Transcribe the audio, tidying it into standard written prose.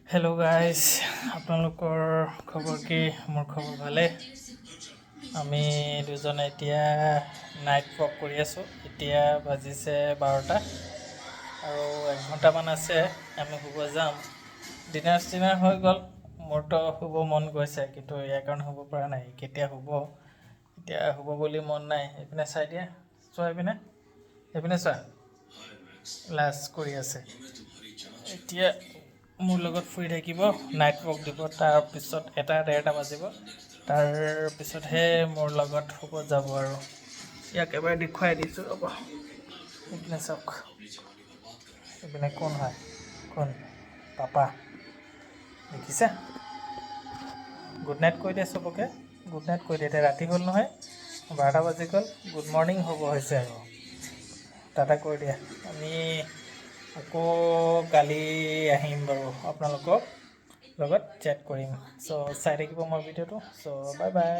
Hello' guys, আপোনালোকৰ খবৰ কি? মোৰ খবৰ ভালেই। আমি দুজনে এতিয়া নাইট ৱাক কৰি আছোঁ। এতিয়া বাজিছে 12টা আৰু এক ঘণ্টামান আছে, আমি শুব যাম। ডিনাৰ চিনাৰ হৈ গ'ল। মোৰতো শুব মন গৈছে, কিন্তু ইয়াৰ কাৰণে শুব পৰা নাই। কেতিয়া শুব? এতিয়া শুব বুলি মন নাই। এইপিনে চাই দিয়া, চোৱা এইপিনে, এইপিনে চোৱা, লাজ কৰি আছে। এতিয়া মোৰ লগত ফুৰি থাকিব, নাইট ৱাক দিব। তাৰপিছত 1টা 1:30 বাজিব, তাৰপিছতহে মোৰ লগত শুব যাব। আৰু ইয়াক এবাৰ দেখুৱাই দিছোঁ, ৰ'ব। এইপিনে চাওক, এইপিনে কোন হয়? কোন? পাপা দেখিছে? গুড নাইট কৈ দিয়া চবকে, গুড নাইট কৈ দিয়া। এতিয়া ৰাতি হ'ল নহয়, 12টা বাজি গ'ল, গুড মৰ্ণিং হ'ব হৈছে। আৰু টাটা কৰি দিয়া। আমি আকৌ কালি আহিম বাৰু, আপোনালোকক লগত চেট কৰিম। চ' চাই থাকিব মোৰ ভিডিঅ'টো। চ' বাই বাই।